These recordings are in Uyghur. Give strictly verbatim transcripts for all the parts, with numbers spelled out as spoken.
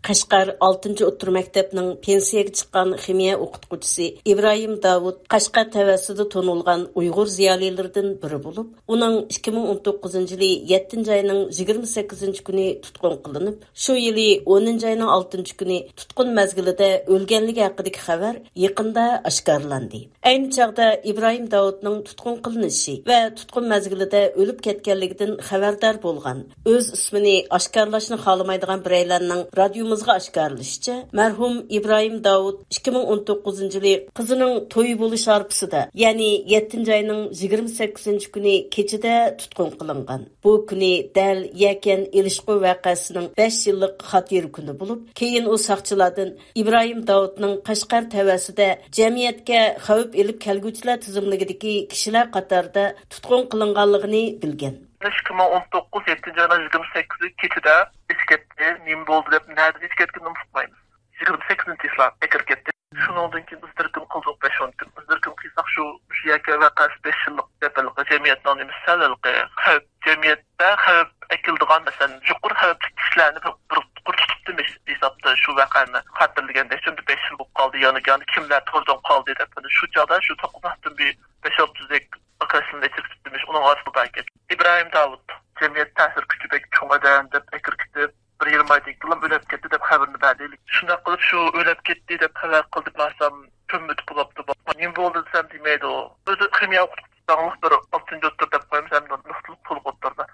قەشقەر ئالتىنچى ئوتتۇرا مەكتەپنىڭ پېنسىيەگە چىققان خىمىيە ئوقۇتقۇچىسى ئىبراھىم داۋۇت قەشقەر تەۋەسىدە تونۇلغان ئۇيغۇر زىيالىيلىرىدىن بىرى بولۇپ، ئۇنىڭ ئىككى مىڭ ئون توققۇزىنچى يىلى يەتتىنچى ئاينىڭ يىگىرمە سەككىزىنچى كۈنى تۇتقۇن قىلىنىپ، شۇ يىلى ئونىنچى ئاينىڭ ئالتىنچى كۈنى تۇتقۇن مەزگىلىدە ئۆلگەنلىكى ھەققىدىكى خەۋەر يېقىندا ئاشكارىلاندى. ئەينى چاغدا ئىبراھىم داۋۇتنىڭ تۇتقۇن قىلىنىشى ۋە تۇتقۇن مەزگىلىدە ئۆلۈپ كەتكەنلىكىدىن خەۋەردار بولغان، ئۆز ئىسمىنى ئاشكارىلاشنى خالىمايدىغان بىرەيلەننىڭ رادىيومىزغا ئاشكارىلىشىچە، مەرھۇم ئىبراھىم داۋۇت ئىككى مىڭ ئون توققۇزىنچى يىلى قىزىنىڭ تويى بولۇش ھارپىسىدا، يەنى يەتتىنچى ئاينىڭ يىگىرمە سەككىزىنچى كۈنى كېچىدە تۇتقۇن قىلىنغان. بۇ كۈنى دەل يەكەن ئېلىشقۇ ۋەقەسىنىڭ بەش يىللىق خاتىرە كۈنى بولۇپ، كېيىن ئۇ ساقچىلاردىن ئىبراھىم داۋۇتنىڭ قەشقەر تەۋەسىدە جەمئىيەتكە خەۋپ ئېلىپ كەلگۈچىلەر تىزىملىكىدىكى كىشىلەر قاتارىدا تۇتقۇن قىلىنغانلىقىنى بىلگەن. ئىككى مىڭ ئون توققۇز يەتتىنچى ئاينىڭ يىگىرمە سەككىزى كېچىدە ئېچىپ كەتتى. نېمە بولدى دەپ، نەدىن ئېچىپ كەتكىنىنى ئۇقمايمىز. يىگىرمە سەككىزىنچى چىسلا ئەكىرىپ كەتتى. شۇنىڭدىن كېيىن بىز بىر كۈن قىلدۇق، بەش ئون كۈن. بىز بىر كۈن قىلساق، شۇ، شۇ يەكەن ۋەقەسى بەش يىللىق دەپ ھېلىقى جەمئىيەتنىڭ نېمىسى سەل ھېلىقى خەۋپ، جەمئىيەتتە خەۋپ ئەكېلىدىغان، مەسىلەن، يۇقىرى خەۋپلىك كىشىلەرنى بىر، بىر، بىر تۇتۇپتىمىش ھېسابتا شۇ ۋەقەنى خاتىرىلىگەندە، شۇندى بەش يىل بولۇپ قالدى، يەنە، يەنە كىملەر توردىن قالدى دەپ، شۇ چاغدا شۇ توققۇز ئاتتىن بىر بەش ئالتە يۈزدەك ئاكاشلىرىنى ئېچىرىپ كېتىپتىمىش، ئۇنىڭ ئارىسىدا بار ئىكەن. ئىبراھىم داۋۇت، جەمئىيەت تەسىر كۈچى بەك چوڭ ئادەم دەپ ئەكىرىپ كېتىپ، بىر يېرىم ئايدىن كېيىنلا ئۆلۈپ كەتتى دەپ خەۋىرىنى بەردى. شۇنداق قىلىپ شۇ ئۆلۈپ كەتتى دەپ خەۋەر قىلدى، بارسام كۆممىتىپ بولاپتۇ. نېمە بولدى دېسەم دېمەيدۇ. ئۆزى خىمىيە ئوقۇتقۇچىسىڭلىق بىر ئالتىنچى ئوتتۇرا دەپ قويىمىز، ھەم نۇقتىلىق تولۇق ئوتتۇرىدا.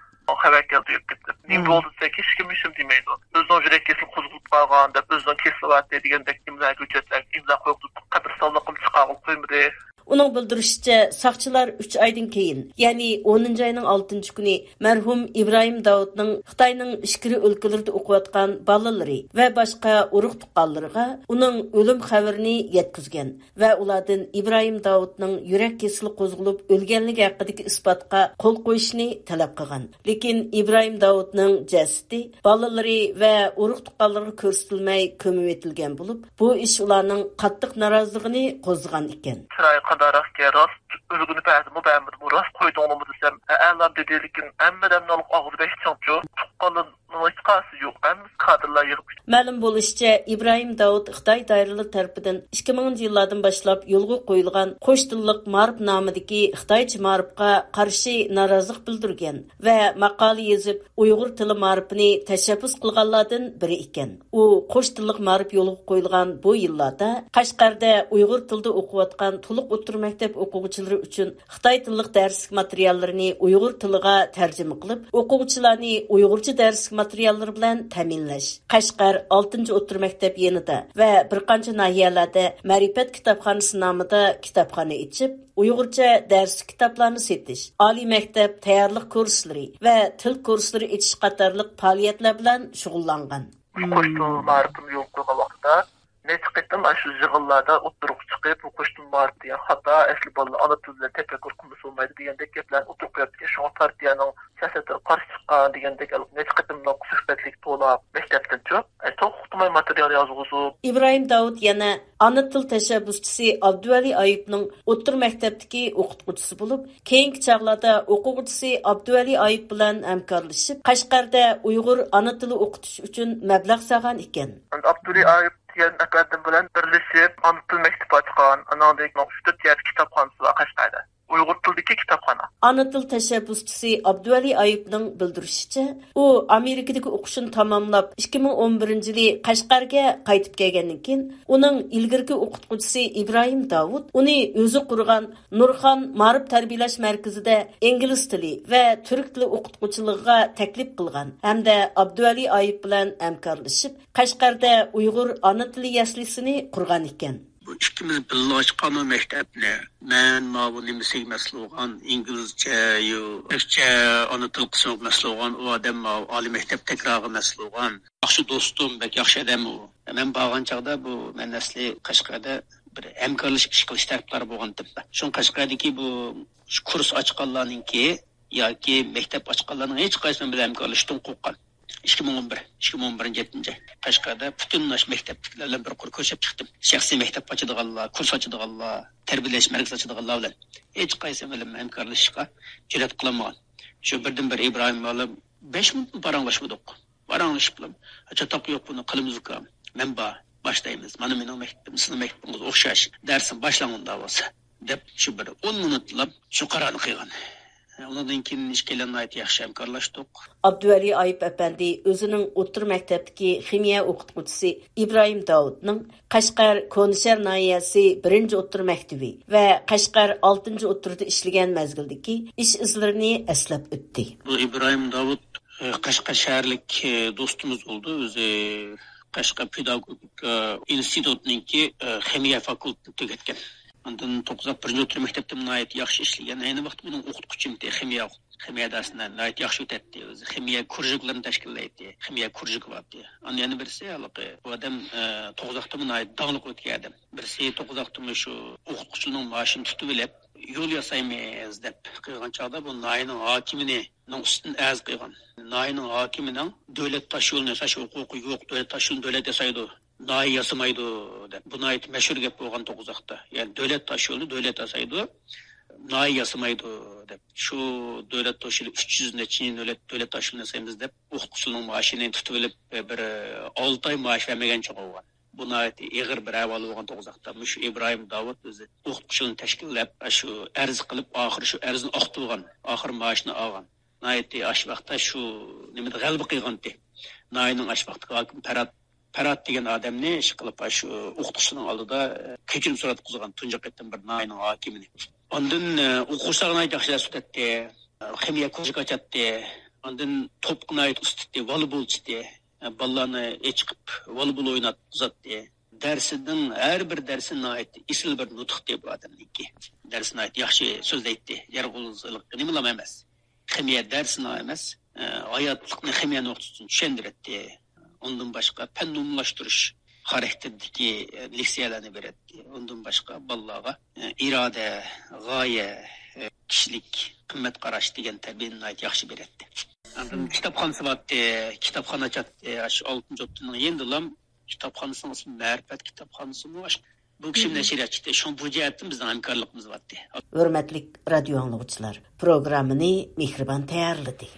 خەۋەر كەلدى ئۆلۈپ كەتتى. نېمە بولدى دېسەك، ھېچكىم ھېچنېمە دېمەيدۇ. ئۆزىنىڭ يۈرەك كېسىلى قوزغىلىپ قالغان دەپ، ئۆزىنىڭ كېسىلىۋاتتى دېگەندەك ئىملا ھۆججەتلەرگە ئىملا قويۇپ، قەبرىستانلىقىمۇ چىقارغىلى قويمىدى. ئۇنىڭ بىلدۈرۈشىچە، ساقچىلار ئۈچ ئايدىن كېيىن، يەنى ئونىنچى ئاينىڭ ئالتىنچى كۈنى مەرھۇم ئىبراھىم داۋۇتنىڭ خىتاينىڭ ئىچكىرى ئۆلكىلىرىدە ئوقۇۋاتقان بالىلىرى ۋە باشقا ئۇرۇق-تۇغقانلىرىغا ئۇنىڭ ئۆلۈم خەۋىرىنى يەتكۈزگەن ۋە ئۇلاردىن ئىبراھىم داۋۇتنىڭ يۈرەك كېسىلى قوزغىلىپ ئۆلگەنلىكى ھەققىدىكى ئىسپاتقا قول قويۇشنى تەلەپ قىلغان. لېكىن ئىبراھىم داۋۇتنىڭ جەسىتى بالىلىرى ۋە ئۇرۇق-تۇغقانلىرىغا كۆرسىتىلمەي كۆمۈۋېتىلگەن بولۇپ، بۇ ئىش ئۇلارنىڭ قاتتىق نارازىلىقىنى قوزغىغان ئىكەن. چىرايى قانداقراق ئىكەن، راست ئۆلگىنى بەردىمۇ، بەرمىدىمۇ، راست قويدۇڭلىمۇ دېسەم، ھە، ئەلام دېدى، لېكىن ھەممە ئادەمنىڭ ئاغزى بەك چىڭچۇ، تۇغقانلىرىنىڭ ھېچقايسىسى يوق، ھەممىسى كادىرلار يىغىپ. مەلۇم بولۇشىچە، ئىبراھىم داۋۇت خىتاي دائىرىلىرى تەرىپىدىن ئىككى مىڭىنچى يىللاردىن باشلاپ يولغا قويۇلغان قوش تىللىق مائارىپ نامىدىكى خىتايچە مائارىپقا قارشى نارازىلىق بىلدۈرگەن ۋە ماقالە يېزىپ، ئۇيغۇر تىلى مائارىپىنى تەشەببۇس قىلغانلاردىن بىرى ئىكەن. ئۇ قوش تىللىق مائارىپ يولغا قويۇلغان بۇ يىللاردا قەشقەردە ئۇيغۇر تىلىدا ئوقۇۋاتقان تولۇق ئوتتۇرا مەكتەپ ئوقۇغۇچىلىرى ئۈچۈن خىتاي تىللىق دەرسلىك ماتېرىياللىرىنى ئۇيغۇر تىلىغا تەرجىمە قىلىپ، ئوقۇغۇچىلارنى ئۇيغۇرچە دەرسلىك ماتېرىياللىرى بىلەن تەمىنلەش، قەشقەر ئالتىنچى ئوتتۇرا مەكتەپ يېنىدا ۋە بىر قانچە ناھىيەلەردە مەرىپەت كىتابخانىسى نامىدا كىتابخانا ئېچىپ، ئۇيغۇرچە دەرسلىك كىتابلارنى سېتىش، ئالىي مەكتەپ تەييارلىق كۇرسلىرى ۋە تىل كۇرسلىرى ئېچىش قاتارلىق پائالىيەتلەر بىلەن شۇغۇللانغان. شۇ قوش تىل مائارىپىنى يولغا قويغان ۋاقتىدا نەچچە قېتىم ئاشۇ يىغىنلاردا ئوتتۇرىغا چىقىپ، بۇ قوش تىل مائارىپى دېگەن خاتا، ئەسلى بالىلار ئانا تىلى بىلەن تەپەككۇر قىلمىسا بولمايدۇ دېگەندەك گەپلەرنى ئوتتۇرىغا قويۇپتىكەن. شۇڭا پارتىيەنىڭ سىياسەتلىرىگە قارشى چىققان دېگەندەك نەچچە قېتىملىق سۆھبەتلىك تولا مەكتەپتىنچۇ. ئە، توختىماي ماتېرىيال يازغۇزۇپ. ئىبراھىم داۋۇت يەنە ئانا تىل تەشەببۇسچىسى ئابدۇۋەلى ئايۇپنىڭ ئوتتۇرا مەكتەپتىكى ئوقۇتقۇچىسى بولۇپ، كېيىنكى چاغلاردا ئوقۇغۇچىسى ئابدۇۋەلى ئايۇپ بىلەن ھەمكارلىشىپ، قەشقەردە ئۇيغۇر ئانا تىلى ئوقۇتۇش ئۈچۈن مەبلەغ سالغان ئىكەن. ئابدۇۋەلى ئايۇپ دېگەن ئەپەندىم بىلەن بىرلىشىپ، ئانا تىل مەكتىپى ئاچقان، ئاناندىن كېيىن ئۈچ تۆت يەردە كىتابخانىسى بار قەشقەردە. ئۇيغۇر تىلىدىكى كىتابخانا. ئانا تىل تەشەببۇسچىسى ئابدۇۋەلى ئايۇپنىڭ بىلدۈرۈشىچە، ئۇ ئامېرىكىدىكى ئوقۇشىنى تاماملاپ، ئىككى مىڭ ئون بىرىنچى يىلى قەشقەرگە قايتىپ كەلگەندىن كېيىن، ئۇنىڭ ئىلگىرىكى ئوقۇتقۇچىسى ئىبراھىم داۋۇت ئۇنى ئۆزى قۇرغان نۇرخان مائارىپ تەربىيەلەش مەركىزىدە ئىنگلىز تىلى ۋە تۈرك تىلى ئوقۇتقۇچىلىقىغا تەكلىپ قىلغان ھەمدە ئابدۇۋەلى ئايۇپ بىلەن ھەمكارلىشىپ، قەشقەردە ئۇيغۇر ئانا تىلى يەسلىسىنى قۇرغان ئىكەن. بۇ ئىككىمىز بىللە ئاچقان بۇ مەكتەپنى. مەن ماۋۇ نېمىسىگە مەسئۇل بولغان، ئىنگلىزچە، يۇ، تۈركچە ئانا تىل قىسمىغا مەسئۇل بولغان، ئۇ ئادەم ماۋۇ ئالىي مەكتەپ تەكرارىغا مەسئۇل بولغان. ياخشى دوستۇم، بەك ياخشى ئادەم ئۇ. مەن بارغان چاغدا بۇ، مەن ئەسلى قەشقەردە بىر ھەمكارلىشىپ ئىش قىلىش تەرەپدارى بولغانتىم. شۇڭا قەشقەردىكى بۇ كۇرس ئاچقانلارنىڭكى ياكى مەكتەپ ئاچقانلارنىڭ ھېچقايسىسى مەن بىلەن ھەمكارلىشىشتىن قورققان. ئىككى مىڭ ئون بىر، ئىككى مىڭ ئون بىرىنچى يەتتىنچى ئاي قەشقەردە پۈتۈن ئاشۇ مەكتەپتىكىلەر بىلەن بىر قۇر كۆرۈشۈپ چىقتىم. شەخسىي مەكتەپ ئاچىدىغانلار، كۇرس ئاچىدىغانلار، تەربىيەلەش مەركىزى ئاچىدىغانلار بىلەن ھېچقايسى بىلەن ھەمكارلىشىشقا جۈرئەت قىلالمىغان. شۇ بىردىنبىر ئىبراھىم مۇئەللىم بەش مىنۇتمۇ پاراڭلاشمىدۇق. پاراڭلىشىپلا، چاتاق يوق، بۇنى قىلىمىز ئۇكام، مەن بار، باشلايمىز، مانا مېنىڭ مەكتىپىم سىزنىڭ مەكتىپىڭىزگە ئوخشاش، دەرسىم باشلاڭ ئۇنداق بولسا، دەپ شۇ بىر ئون مىنۇتلا شۇ قارارنى قىلغان. ئۇنىڭدىن كېيىن ئىككىيلەن ناھايىتى ياخشى ھەمكارلاشتۇق. ئابدۇۋەلى ئايۇپ ئەپەندى ئۆزىنىڭ ئوتتۇرا مەكتەپتىكى خىمىيە ئوقۇتقۇچىسى ئىبراھىم داۋۇتنىڭ قەشقەر كونىشەھەر ناھىيەسى بىرىنچى ئوتتۇرا مەكتىۋى ۋە قەشقەر ئالتىنچى ئوتتۇرىدا ئىشلىگەن مەزگىلدىكى ئىش ئىزلىرىنى ئەسلەپ ئۆتتى. بۇ ئىبراھىم داۋۇت، ئە، قەشقەر شەھەرلىك، ئە، دوستىمىز بولدى. ئۆزى قەشقەر پېداگوگىكا ئىنستىتۇتىنىڭكى، ئە، خىمىيە فاكۇلتېتىنى تۈگەتكەن. ئاندىن توققۇزاق بىرىنچى ئوتتۇرا مەكتەپتە ناھايىتى ياخشى ئىشلىگەن. ئەينى ۋاقىتتا مېنىڭ ئوقۇتقۇچىمتى خىمىيە، خىمىيە دەرسىنى ناھايىتى ياخشى ئۆتەتتى. ئۆزى خىمىيە كۇرژۇكلىرىنى تەشكىللەيتتى. خىمىيە كۇرژۇكى بارتتى. ئاندىن يەنە بىرسى ھېلىقى بۇ ئادەم، ئە، توققۇزاقتىمۇ ناھايىتى داڭلىق ئۆتكەن ئادەم. بىرسى توققۇزاقتىمۇ شۇ ئوقۇتقۇچىنىڭ مائاشىنى تۇتۇۋېلىپ، يول ياسايمىز دەپ قىلغان چاغدا بۇ ناھىيەنىڭ ھاكىمىنىڭ ئۈستىدىن ئەرز قىلغان. ناھىيەنىڭ ھاكىمىنىڭ دۆلەت تاشيولىنى ياساش ھوقۇقى يوق، دۆلەت تاشيولىنى دۆلەت ياسايدۇ، ناھىيە ياسىمايدۇ دەپ. بۇ ناھايىتى مەشھۇر گەپ بولغان توققۇزاقتا. يەنى دۆلەت تاشيولىنى دۆلەت ياسايدۇ، ناھىيە ياسىمايدۇ دەپ. شۇ دۆلەت تاشيولى ئۈچ يۈز نەچچە يىل دۆلەت، دۆلەت تاشيولىنى ياسايمىز دەپ، ئوقۇتقۇچىنىڭ مائاشىنى تۇتۇۋېلىپ، بىر ئالتە ئاي مائاش بەرمىگەن چوغى بولغان. بۇ ناھايىتى ئېغىر بىر ئەھۋال بولغان توققۇزاقتا. مۇشۇ ئىبراھىم داۋۇت ئۆزى ئوقۇتقۇچىنى تەشكىللەپ، شۇ ئەرز قىلىپ، ئاخىرى شۇ ئەرزنى ئاقتۇرغان، ئاخىرى مائاشنى ئالغان. ناھايىتى ئاشۇ ۋاقىتتا شۇ نېمىدە غەلىبە قىلغانتى. ناھىيەنىڭ ئاشۇ ۋاقىتتىكى ھاكىمى پەرھات، پەرھات دېگەن ئادەمنى ئىش قىلىپ، شۇ ئوقۇتقۇچىنىڭ ئالدىدا، ئە، كەچۈرۈم سوراتقۇزغان تۇنجى قېتىم بىر ناھىيەنىڭ ھاكىمىنى. ئاندىن، ئە، ئوقۇغۇچىلارغا ناھايىتى ياخشى دەرس ئۆتەتتى. خىمىيە كۇرژۇك ئاچاتتى. ئاندىن توپقا ناھايىتى ئۇستىتى، ۋالىبولچىتى. بالىلارنى ئېچىقىپ ۋالىبول ئويناتقۇزاتتى. دەرسىنىڭ، ھەر بىر دەرسى ناھايىتى ئېسىل بىر نۇتۇقتى بۇ ئادەمنىڭكى. دەرسى ناھايىتى ياخشى سۆزلەيتتى. يالغۇز نېمىلام ئەمەس. خىمىيە دەرسى ئەمەس، ئە، ھاياتلىقنى خىمىيە نۇقتىسىدىن چۈشەندۈرەتتى. ئۇندىن باشقا پەن ئومۇملاشتۇرۇش خاراكتېرىدىكى، ئە، لېكسىيەلەرنى بېرەتتى. ئۇندىن باشقا بالىلارغا، ئە، ئىرادە، غايە، ئە، كىشىلىك قىممەت قاراش دېگەن تەربىيەنى ناھايىتى ياخشى بېرەتتى. ئاندىن كىتابخانىسى بارتتى، كىتابخانا ئاچاتتى. ئاشۇ ئالتىنچى ئوتتۇرىنىڭ يېنىدىلا كىتابخانىسىنىڭ ئىسمى مەرىپەت كىتابخانىسىمۇ؟ بۇ كىشى نەشرىيات ئاچتى. شۇڭا بۇ جەھەتتىن بىزنىڭ ھەمكارلىقىمىز بارتتى. ھۆرمەتلىك رادىيو ئاڭلىغۇچىلار، پروگراممىنى مېھرىبان تەييارلىدى.